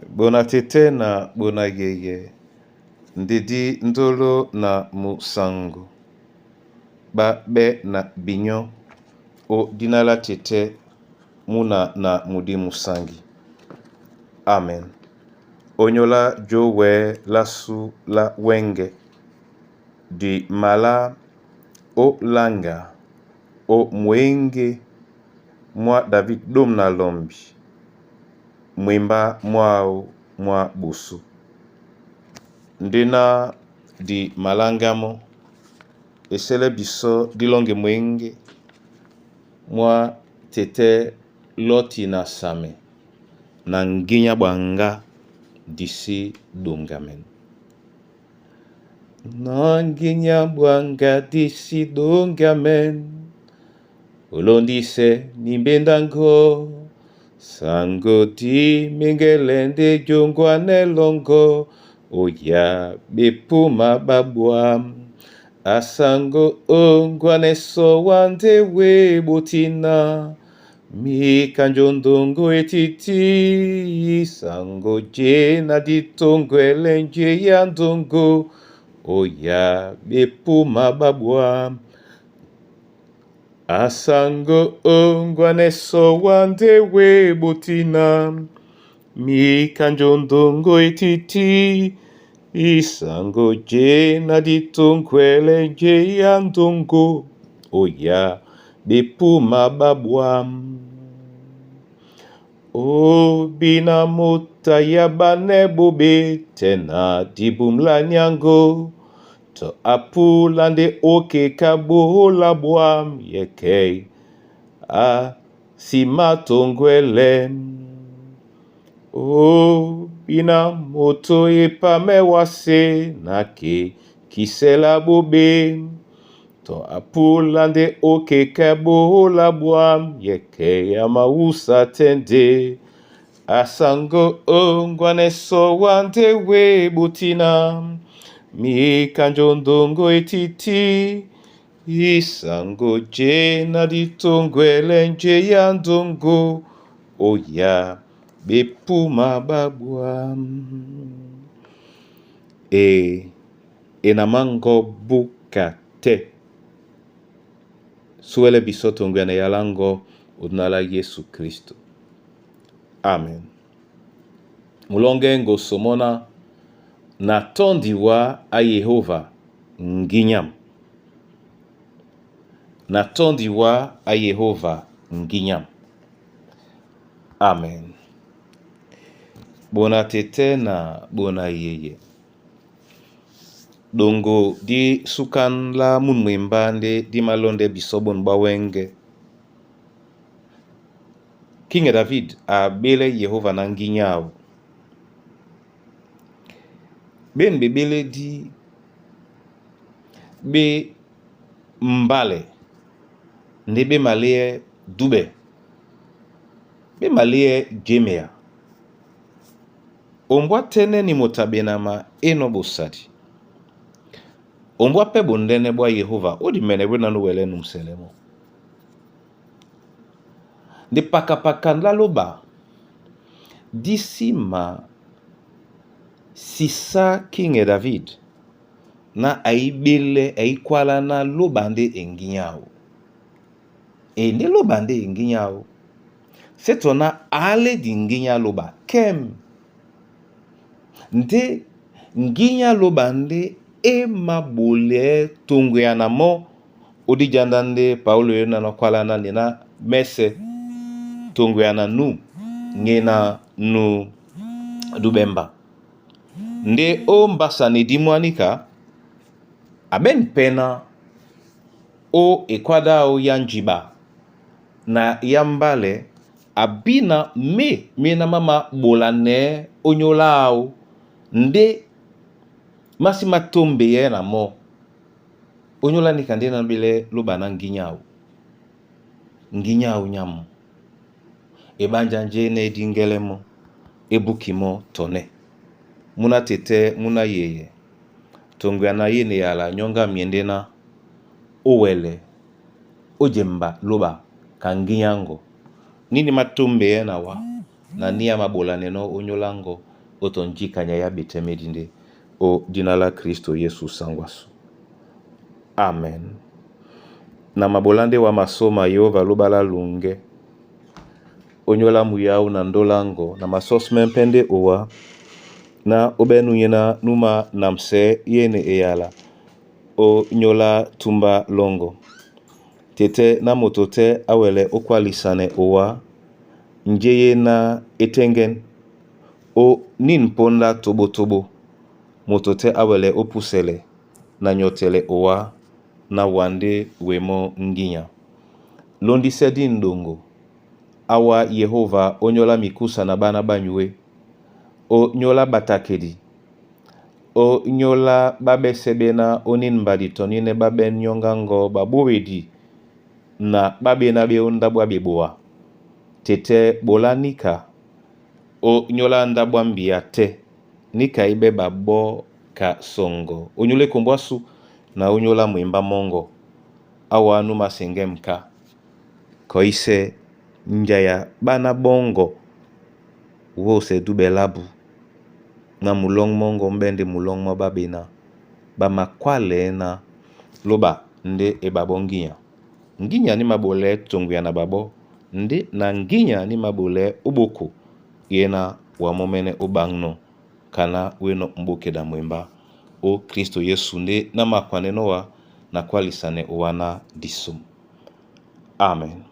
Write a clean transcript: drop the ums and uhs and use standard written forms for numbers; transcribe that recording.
Bona tete na bona yeye ndedi ndolo na musango ɓá ɓɛ́ na binyɔ́ ó dina lá tete muna na mudi musangi. Amen. Onyola jowe la su la wenge di mala o langa o mwenge mwa David dom na lombi mwemba mwao mwa busu. Ndena di malanga mɔ esɛlɛ bisɔ dilɔŋgɛ mwenge mwa tete lɔti na samɛ na nginya bwanga disi dongamen. Na nginya bwanga disi dongamen olondise nimbendango sango di mengelende jongwane longo oya bepuma babwa asango ongwane so wande we botina mikanjo etiti sango je na ditongo elenje ya ndongo oya bepuma babwa asango ongwane so wande we botina mikanjo ndongo etiti isango je na ditongo elenje ya ndongo oya bepuma babwa obina mota ya bane bobe tena dibumla nyango to apula nde okeka bola bwam yeke a simatongwele obina moto epame wase nake kisela bobe to apula nde okeka bola bwam yeke ya mausa tende asango ongwane so wande we butina mikanjo ndongo etiti isango je na ditongwele nje ya ndongo oya bepuma babwa e enamango buka te suwele biso tongwene yalango odinala Yesu Kristo. Amen. Mulonge ngosomona na tondiwa a Yehova nginyam. Na tondiwa a Yehova nginyam. Amen. Bona tete na bona yeye. Dongo di sukan la mun mwemba nde di malonde biso bon bawenge. King David abele Yehova na nginyao. Ben bebele di be mbale nde be malie dube be malie jemea ombwa tene ni motabenama eno bosadi ombwa pe bondene bwa Yehova odi mene bwe nanu wele numselemo nde pakapaka ndaloba disima sisa King David na aibele aikwala na loba nde enginyao e nde loba nde enginyao setona ale di nginya loba kem nde nginya loba nde emabole tongo ya na mo odijanda nde Paulo ye na kwala na nena mese tongo ya na nu ngena nu dubemba nde o mbasa ne dimwanika aben pena o ekwada o ya njiba na ya mbale abina me me na mama bola ne onyola ao nde masi matombe ye na mo onyola nika nde na bele loba na nginyao nginyao nyamu ebanja nje ne edingele mo ebuki mo tone muna tete muna yeye tongo na ye ne yala nyonga miende na owele ojemba loba ka nginyango nini matombe ye na wa. Na ni ya mabolaneno onyolango otonjikanya ya betemedi nde o jina la Kristo Yesu sangwasu. Amen. Na mabolande wa masoma Yehova lobala lunge onyola muyau na ndolango na masosme mpende owa na obenu yena numa namse yene eyala o nyola tumba longo tete na moto te awele okwalisane owa njeye na etengen o nin mponda tobotobo moto te awele opusele na nyotele owa na wande wemo nginya londisedi ndongo awa Yehova onyola mikusa na bana banyue o nyola batakedi o nyola babesebena onin mbadi tonine babe nyongango babowedi na babena beonda bwa beboa tete bola nika o nyola ndabwa mbia te nika ibe babo ka songo onyole kombwasu na onyola mwimba mongo awa numa senge mka koise njaya bana bongo wose dubelabu na mulong mongo mbende mulong mwa babena bamakwale na loba nde ebabo nginya nginya ni mabole tonguya na babo nde na nginya ni mabole oboko yena wamomene obangno kana weno mbokeda mwemba o Kristo Yesu nde na makwane nowa na kwalisane owana disomo. Amen.